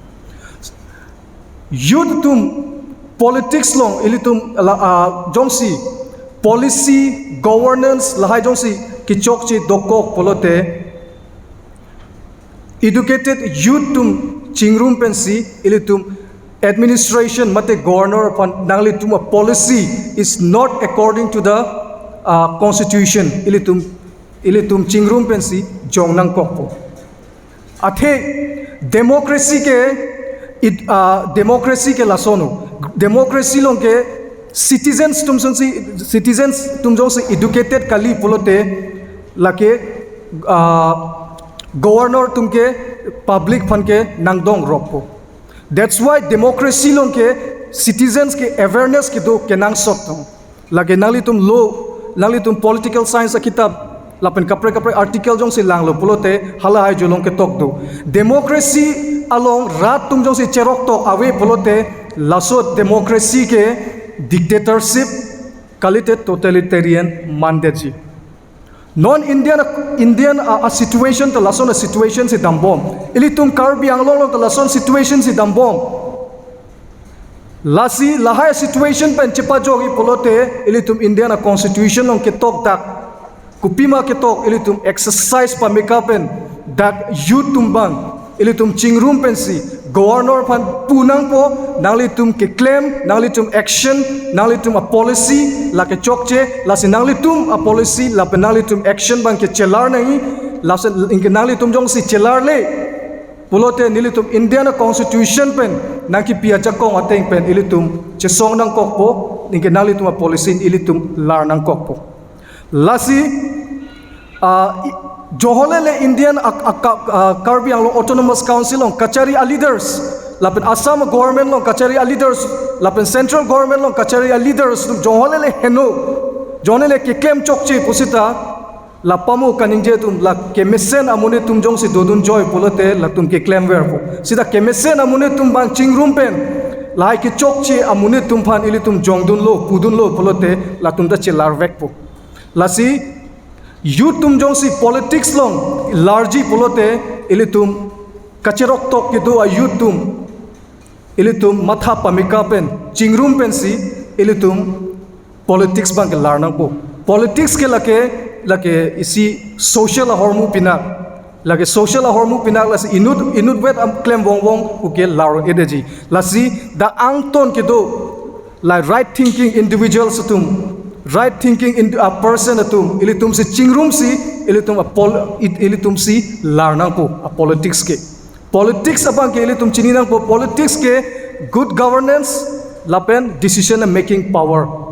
Youth atum politics along ilitum la, a, jongsi policy, governance lahai jongsi kechokche dokok pulote educated youth atum chingrum pensi ilitum administration mate governor aphan nanglitum a policy is not according to the, uh, constitution, ilitum, ilitum chingrum pensi jong nangkokpo. Athe democracy ke it, uh, democracy ke lasono. Democracy along ke citizens atum jongsi, citizens atum jongsi educated kali pulote lake, uh, governor atum ke public aphan ke nangdong rokpo. That's why democracy along ke citizens ke awareness kedo kenangsot tong. Lake nanglitum law, nanglitum political science akitap lapen kaprek kaprek article jongsi langlo pulote halahai jolong ketok do. Democracy along rat atum jongsi cheroktok ave pulote laso democracy ke dictatorship kalite totalitarian mandetji. Non Indian, Indian a, a situation ta lason a situation si dambom. Ilitum Karbi Anglong along ta lason situation si dambom. Lasi lahai situation pen chepajokji pulote ilitum Indian a constitution along ketok dak kopima ketok ilitum exercise pameka pen dak youth atum abang ilitum chingrum pensi governor aphan pu nangpo, nanglitum keklem, nanglitum action, nanglitum a policy lake chokche, lasi nanglitum a policy lapen nanglitum action abang ke chelar nangji, lasi anke nanglitum jongsi chelarle pulote nelitum Indian a constitution pen nangkipi ajakong ateng pen ilitum chesong nangkokpo, anke nanglitum a policy ilitum lar nangkokpo. Lasi, ah, i-, jongholele Indian a, a, ka-, ah, Karbi Anglong Autonomous Council along kachari a leaders, lapen Assam government along kachari a leaders, lapen central government along kachari a leaders, jongholele heno, jongholele keklem chokche pusita, la pamo kaningje atum, la kemesen amonit atum jongsi dodun joi pulote latum keklemverpo. Sita kemesen amonit atum abang chingrum pen lahai kechokche amonit atum aphan ilitum jongdunlo, pudunlo pulote latum ta chelarvekpo. Lasi youth atum jongsi politics along larji pulote ilitum kacheroktok kedo a youth atum ilitum matha pameka pen chingrum pensi ilitum politics abang ke lar nangpo. Politics ke lake, lake isi social ahormu pinak. Lake social ahormu pinak, lasi inut, inutvet aklem vongvong puke lar un-edetji. Lasi dak angton kedo la right thinking individuals atum, right thinking in a person atum, ilitum si chingrum si, ilitum a pol-, it-, ilitum si lar nangpo a politics ke. Politics abang ke ilitum chini nangpo, politics ke good governance lapen decision making power.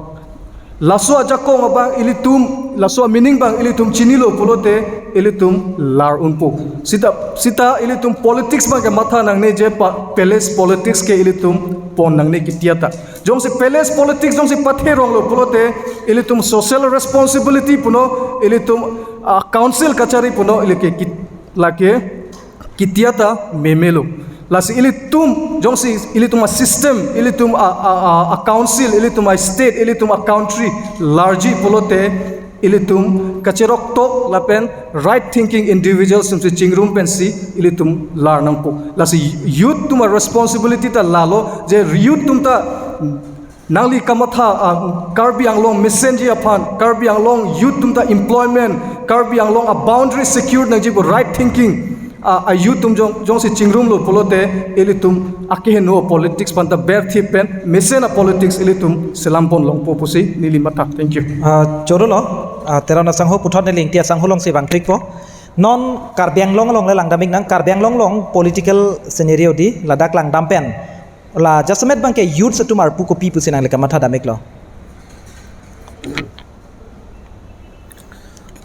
Laso ajakong abang ilitum, laso meaning abang ilitum chinilo pulote ilitum lar unpo. Sita, sita ilitum politics abang ke matha nangne je pa, palace politics ke ilitum pon nangne kitia ta. Jongsi palace politics jongsi patheronglo pulote ilitum social responsibility puno, ilitum, ah, council kachari puno, ilike kit-, lake kitia ta memelo. Lasi ilitum, jongsi ilitum a system, ilitum a, a, a, a council, ilitum a state, ilitum a country larji pulote ilitum kacheroktok lapen right thinking individuals atum si chingrum pensi ilitum lar nangpo. Lasi youth atum a responsibility ta lalo, je youth atum ta nangli kamatha, ah, Karbi Anglong mesenji aphan, Karbi Anglong youth atum ta employment, Karbi Anglong a boundary secure nangji pu right thinking, ah, a youth atum jong, jongsi chingrumlo pulote, ilitum akeheno politics aphan ta berthip pen, mesen a politics ilitum selam pon longpo pusi neli matha. Thank you. Ah, chorolo, ah, Teron asangho puthot neli ingti asangho alongsi vangpikpo. Non Karbi Anglong along le langdam-ik nang, Karbi Anglong along political scenario di ladak langdam pen. La jasemet abang ke youths atum arpu kopi pusi nangli kamatha dam-iklo?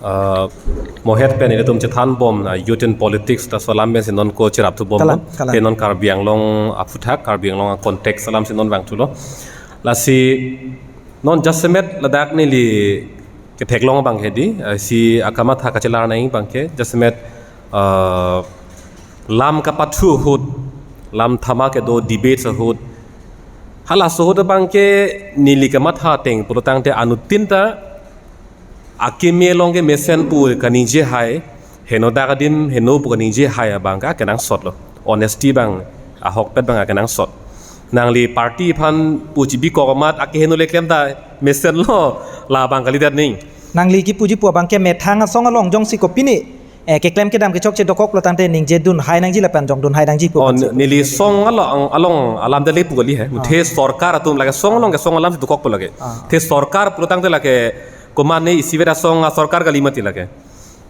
Ah, mohet pen ilitum chethanbom, ah, youth in politics ta laso alam pensi non ko cherapthubom. Kalang, non kalang. Ke non Karbi Anglong aphuthak, Karbi Anglong a context alamsi non vangthulo. Lasi non jasemet ladak neli ketheklong abang ke di, ah, isi akamatha kachelar nangji abang ke, jasemet, ah, lam kapathu ahut, lam thama kedo debates ahut, Halaso ahut abangke neli kamatha ateng pulotangte anuttin ta akeme along ke mesen pu kaningje hai, henodak adim heno pu kaningje hai abangke akenangsot lo. Honesty abang, ahokpet abang akenangsot. Nangli party aphan pu chibikok amat akeheno le klem ta mesen lo, labang kalidet ning. Nangli kipuji pu abangke methang asong along jongsi kopine, eh, keklem kedam kechokche dokok pulotangte ningje dun hai nangji lapen jong dun hai nangji pu Oh, abangsi. Neli song along, along alam dale pu kali he. Ah. The sorkar atum lake song along ke song alam si dokok pu lake. Ah. The sorkar pulotangte lake komatne isivet asong asorkar kali mati lake.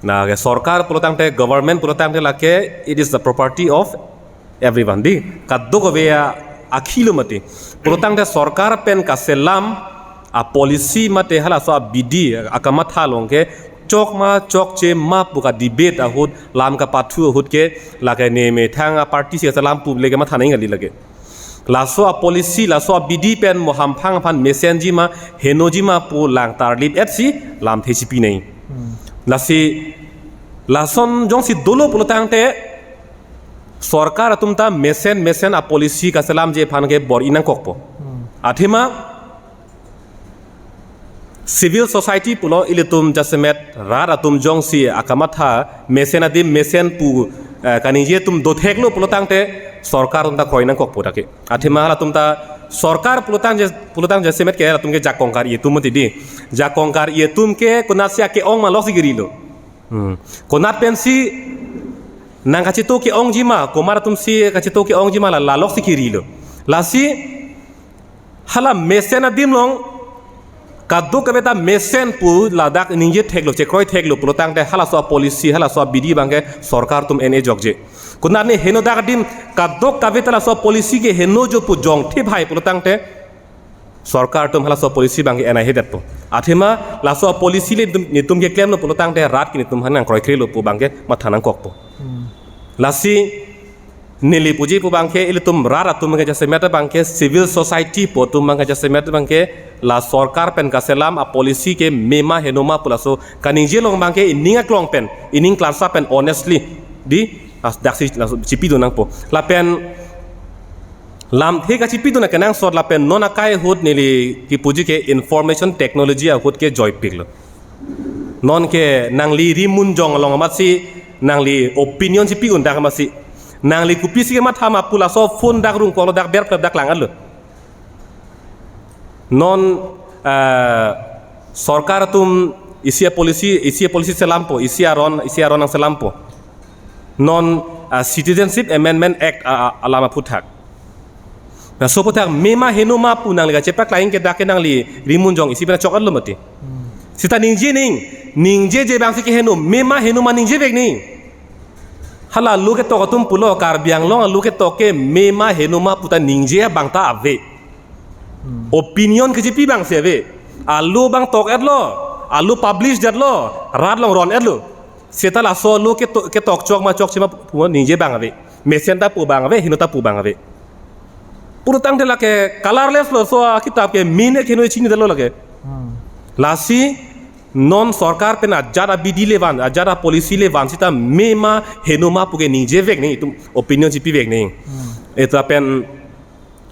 Na ke sorkar pulotangte, government pulotangte lake, it is the property of everyone. Di, kadokave a-, akhi lo mati. Pulotangte sorkar pen kaselam apolicy mate halaso abidi akamatha along ke chok ma chokche ma pu kadebate ahut, lam kapathu ahut ke lake ne methang aparty si kaselam pu le kamatha nangji kali lake. Laso apolicy, laso abidi pen mo hamphang aphan mesenji ma, henoji ma pu lang tarlip-et si lamthe chipi nangji. Hmm. Lasi lason jongsi dolo pulotangte sorkar atum ta mesen mesen apolicy kaselamji aphan ke bor-i nangkokpo. Hmm. Athema civil society pulo ilitum jasemet rat atum jongsi akamatha mesen adim mesen pu, eh, kaningje atum dotheklo pulotangte sorkar atum ta kroi nangkokpo dak ke. Athema halatum ta sorkar pulotang je, pulotang jasemet ke halatum ke jakong kar-i atum mati di. Jakong kar-i atum ke konatsi ake-ong ma loksi kiri lo. Hmm. Konat pensi nang kachito ke-ongji ma, komat atumsi kachito ke-ongji ma la, la loksi kiri lo. Lasi hala mesen adim along kadokave ta mesen pu ladak ningje theklo, chekroi theklo pulotangte halaso apolicy, halaso abidi abangke sorkar atum en-e jokje. Konatne henodak adim kadokave ta laso apolicy ke henojo pu jongthip hai pulotangte sorkar atum halaso apolicy abangke en-e hedetpo. Athema laso apolicy le netum, netum keklemlo pulotangte rat ke netum aphan nangkroikre lo pu abangke matha nangkokpo. Hmm. Lasi neli puji pu abangke ilitum rat atum abangke jasemet abangke civil society pu atum abangke jasemet abangke la sorkar pen kaselam apolicy ke mema henoma pu laso kaningje along abangke ining aklong pen, ining klarsa pen honestly di as daksi laso chipidun nangpo. Lapen lamthe kachipidun akenangsot lapen non akai ahut neli kipuji ke information technology ahut ke joipiklo. Non ke nangli rimunjong along amatsi nangli opinion si pi-un dak amatsi. Nangli kopisi kematha ma pu laso phone dak rungkoklo, dak berplep dak lang-etlo. Non, eh, sorkar atum isi apolicy, isi apolicy selampo, isi aron, isi aron nangselampo. Non, ah, Citizenship Amendment Act, ah, ah, alam aphuthak. Laso aphuthak mema henoma pu nangli kachepaklangji ke dak ke nangli rimunjong isi pen chok-etlo mati. Hmm. Seta ningje ning, ningjeje abangsi keheno, mema henoma ningjevek ning. Hala alo ketok atum pulo, Karbi Anglong alo ketok ke mema henoma pu ta ningje abang ta ave. Hmm. Opinion kechipi abangsi ave. Alo abang tok-etlo, alo publish detlo, rat along ron-etlo. Seta laso alo keto-, ketok chok ma chokche ma pu ningje abang ave. Mesen ta pu abang ave, heno ta pu abang ave. Pulotangte lake colorless lo, so akitap ke mene keheno chinidetlo lake. Hmm. Lasi non sorkar pen ajat abidi le van, ajat apolicy le van seta mema henoma pu ke ningjevek ning, itum opinion chipivek ning. Hmm. Eta pen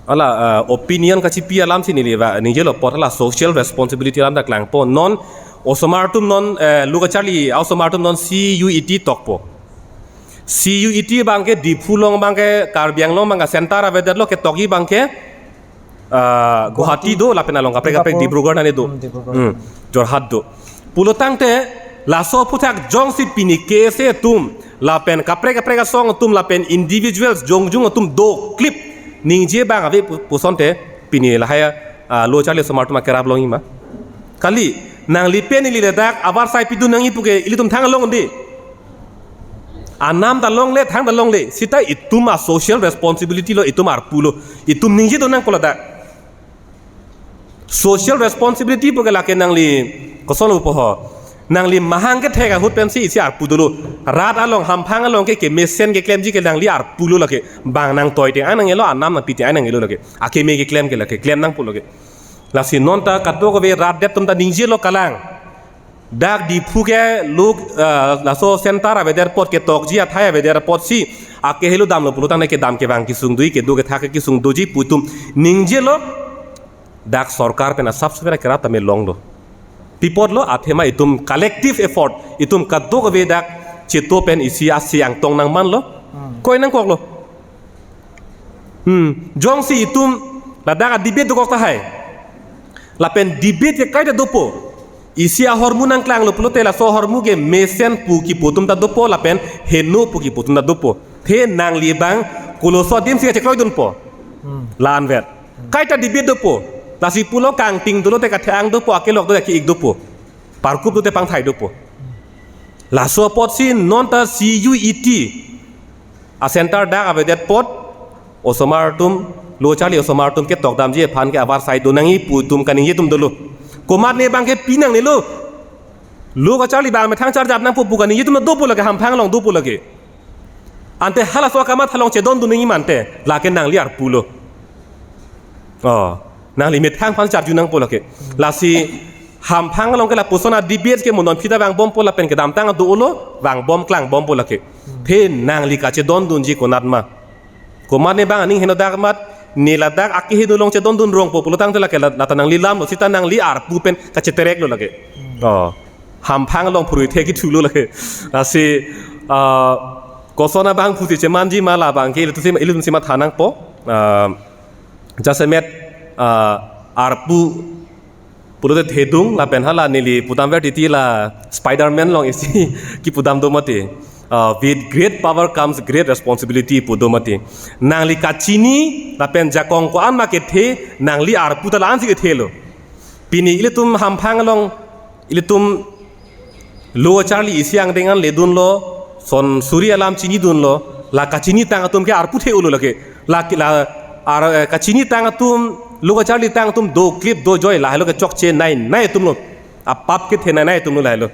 hala, eh, opinion kachipi alamsi neli va ningjelo apot hala social responsibility alam ta klangpo. Non osomar atum non, eh, lo kacharli a-osomar atum non C U E T tokpo. C U E T abangke Diphu along abangke Karbi Anglong abangke center avedetlo, ketokji abangke, ah, Guwahati do, lapen along kaprek kaprek Dimapur. Dibrugarh nani do. Hmm, Dibrugarh. Hmm, Jorhat do. Pulotangte laso aphuthak jongsi pini K S A atum lapen kaprek kaprek asong atum lapen individuals jongjung atum doklip ningje abang ave pu-, pusonte pini lahai, ah, lo charli osomar atum akerap longji ma? Kali, nangli pen ili ladak avarsai pidun nangji pu ke ilitum thang along di. Anam ta longle, thang ta longle. Seta itum a-social responsibility lo, itum arpu lo. Itum ningjedun nangpo ladak. Social responsibility pu ke lake nangli kosonlo pu ho. Nangli mahang kethek ahut pensi isi arpu dolo. Rat along, hamphang along ke kemesen keklemji ke nangli arpu lo lake. Bang nangtoi te-ang nangjelo, anam nangpi te-ang nangjelo lake. Akeme keklem ke lake, klem nangpo lake. Lasi non ta kadokave rat det atum ta ningjelo kalang. Dak Diphu ke luk, ah, laso center avedet apot, ketokji athai avedet apotsi akehelo damlo pulotangte kedam kevang kesung doji, kedo kethak kesung doji pu itum ningjelo. Dak sorkar pen asap sumera kerap tame longlo. Pi apotlo? Athema itum collective effort, itum kadokave dak cheto pen isi asi angtong nangmanlo. Hmm. Koi nangkoklo. Hmm, jongsi itum ladak a-debate dokok tahai. Lapen debate ke kaita dopo. Isi ahormu nangklanglo pulote laso ahormu ke mesen pu kipu atum ta dopo, lapen heno pu kipu atum ta dopo. The nangli abang koloso adimsi kachekroidunpo. Hmm. La-anvet. Kaita debate dopo. Lasi pulo kangting dolo te kathe-ang dopo, akelok do ke-ik dopo. Parkup do te pangthai dopo. Laso apotsi non ta C U E T a-center dak avedet apot, osomar atum, lo charli osomar atum ketok damji aphan ke avarsai do nangji pu itum kaningje atum dolo. Komatne abang ke pi nangnelo. Lo kacharli abang methang charjap nangpo pu kaningje atum dopo lake, hamphang along dopo lake. Ante halaso akamatha along chedondun nangji ma ante, lake nangli arpulo. Oh, nangli methang aphan charju nangpo lake. Lasi hamphang along ke lapuson a-debate ke mo non aphi ta vangbompo lapen kedamtang dolo, vangbom klangbompo lake. The nangli kachedondunji konat ma? Komatne abang aning henodak amat, ne ladak akeheno along chedondun rongpo pulotangte lake la-, lata nangli lamlo, sita nangli arpu pen kachetereklo lake. Oh, hamphang along phurui the kithulo lake. Lasi, ah, koson abang pusi chemanji ma labang ke ilitum si, ilitum si matha nangpo. Ah, jasemet, ah, arpu pulote thedung lapen hala neli pudamver titi la Spider-Man along isi kipudam do mati. Ah, with great power comes great responsibility pu do mati. Nangli kachini lapen jakong ko-an ma kethe, nangli arpu ta la-ansi kethelo. Pini ilitum hamphang along, ilitum lo charli isi angdeng an ledunlo, son suri alam chinidunlo, la kachinitang atum ke arpu the-olo lake. La ki-, la ar, eh, kachinitang atum, lo kacharlitang atum do klip do joi, lahelo ke chokche nainai atumlo. Apap kethenei nai atumlo lahelo.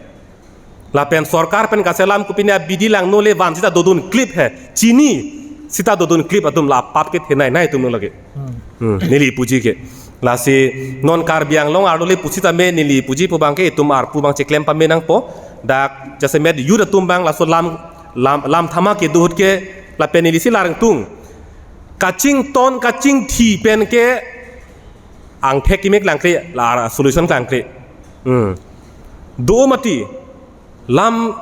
Lapen sorkar pen kachelam kopine abidi langno le vansi ta dodun klip he. Chinisi ta dodun klip atum la apap kethenei nai atumlo lake. Hmm. Hmm, neli puji ke. Lasi non Karbi Anglong arlo le pusitame neli puji pu abang ke itum arpu abang cheklem pame nangpo. Dak jasemet youth atum abang laso lam, lam, lam thama kedo ahut ke lapen nelisi larang tung. Kachington kachingthi pen ke angthek kimek langkre, la solution klangkre. Hmm. Do mati. Lam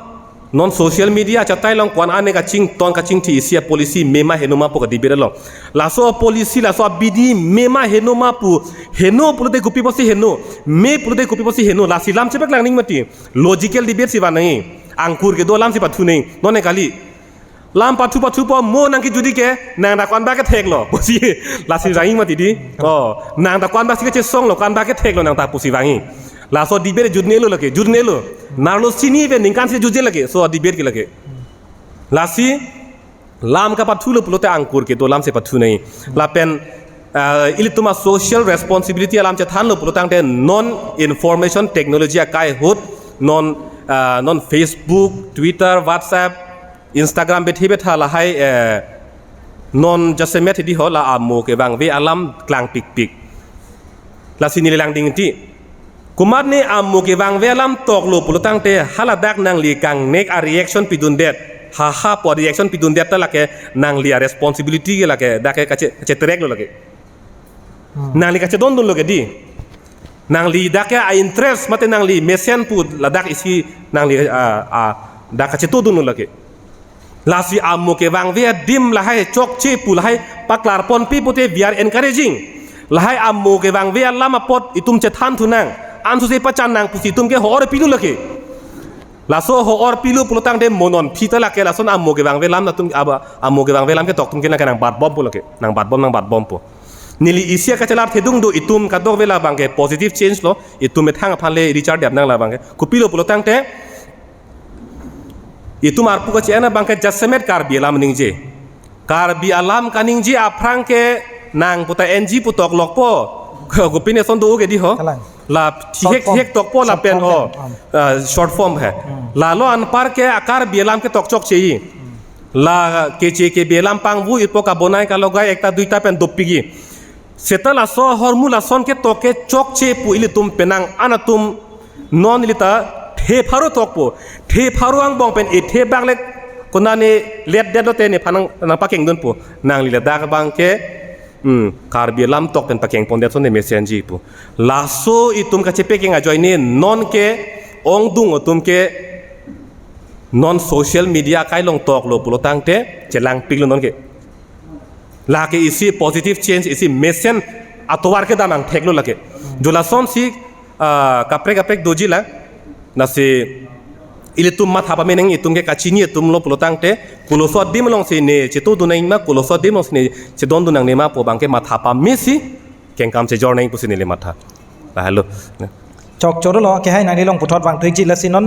non social media chatai along ko-an ane kachington kachingthi isi a-policy me ma heno ma pu ka-debate along. Laso a-policy, laso abidi me ma heno ma pu, heno pulote kopi apotsi heno, me pulote kopi apotsi heno, lasi lam chepaklang ning mati. Logical debate si van nangji. Angkur kedo alamsi pathu nangji. Non ne kali. Lam pathu pathupo, mo nangkejut ke, nang ta ko-an ba ketheklo pusi, lasi vangji mati di. Oh, nang ta ko-an basi kechesonglo, ko-an ba ketheklo nang ta pusi vangji. Laso debate jutnelo lake, jutnelo. Nerlo chini pen ningkan si jutje lake, so debate ke lake. Lasi lam kapathulo pulote angkur kedo alamsi pathu nangji. Lapen, ah, ilitum a-social responsibility alam chethanlo pulotangte non information technology akai ahut, non, ah, non Facebook, Twitter, WhatsApp, Instagram bethe betha lahai, eh, non jasemet hidi ho la amo kevangve alam klangpikpik. Lasi neli langding ti. Komatne amo kevangve alam toklo pulotangte haladak nangli kangnek a-reaction pidundet. Haha pu a-reaction pidundet ta lake nangli a-responsibility ke lake dak ke kache, kachetereklo lake. Hmm. Nangli kachedondunlo ke di. Nangli dak ke a-interest mate nangli mesen pu ladak isi nangli, ah, ah, dak kachetodunlo lake. Lasi amo kevangve adim lahai chokche pu lahai paklarponpe pute we are encouraging. Lahai amo kevangve alam apot itum chethan thunang. Ansose pachan nang pusi itum ke ho-or pilo lake. Laso ho-or pilo pulotangte mo non aphi ta lake lason amo kevangve alam atum aba amo kevangve alam ketok atum ke nang ke nangbatbompo lake, nangbatbom, nangbatbompo. Neli isi a-kachelar thedung do itum kadokave labang ke positive change lo, itum methang aphan le richard dep nang labang ke. Kopilo pulotangte itum arpu kache-en abang ke jasemet Karbi alam ningje. Karbi alam kaningje aphrang ke nang puta N G pu toklokpo. Kopine ason do ke di ho. Kalang. La short thihek form. Thihek tokpo. Short lapen form ho. Kan, um. Ah, short form he. Hmm. Lalo anpar ke a-Karbi alam ketok chokcheji. Hmm. La keche kebe alam pangvu ipo kabonai kalogai ekta duita pen dopikji. Seta laso ahormu lason ketok ke chokche pu ilitum penang an atum non ili ta The pharo tokpo. The pharo angbong pen e the bak lek konane let det lote nephan nang, nangpakeng dunpo. Nangli ladak abang ke, hmm, Karbi alam tok pen pakeng pon det ason ne mesenji pu. Laso itum kachepakeng ajoine non ke ongdung atum ke non social media akai along toklo pulo tangte chelangpiklo non ke. Lake isi positive change, isi mesen atovar kedam angthek lo lake. Jo lasonsi, ah, kaprek kaprek doji la. Lasi ilitum matha pame nang, itum ke kachini atum lo pulo tangte, koloso adim alongsi ne chetongdun nang ma, koloso adim alongsi ne chedondun nangne ma pu abang ke matha pamesi kengkam chejor nang pusi neli matha. Lahelo. Chokche dolo, kehai nangli along puthot vangthuji, lasi non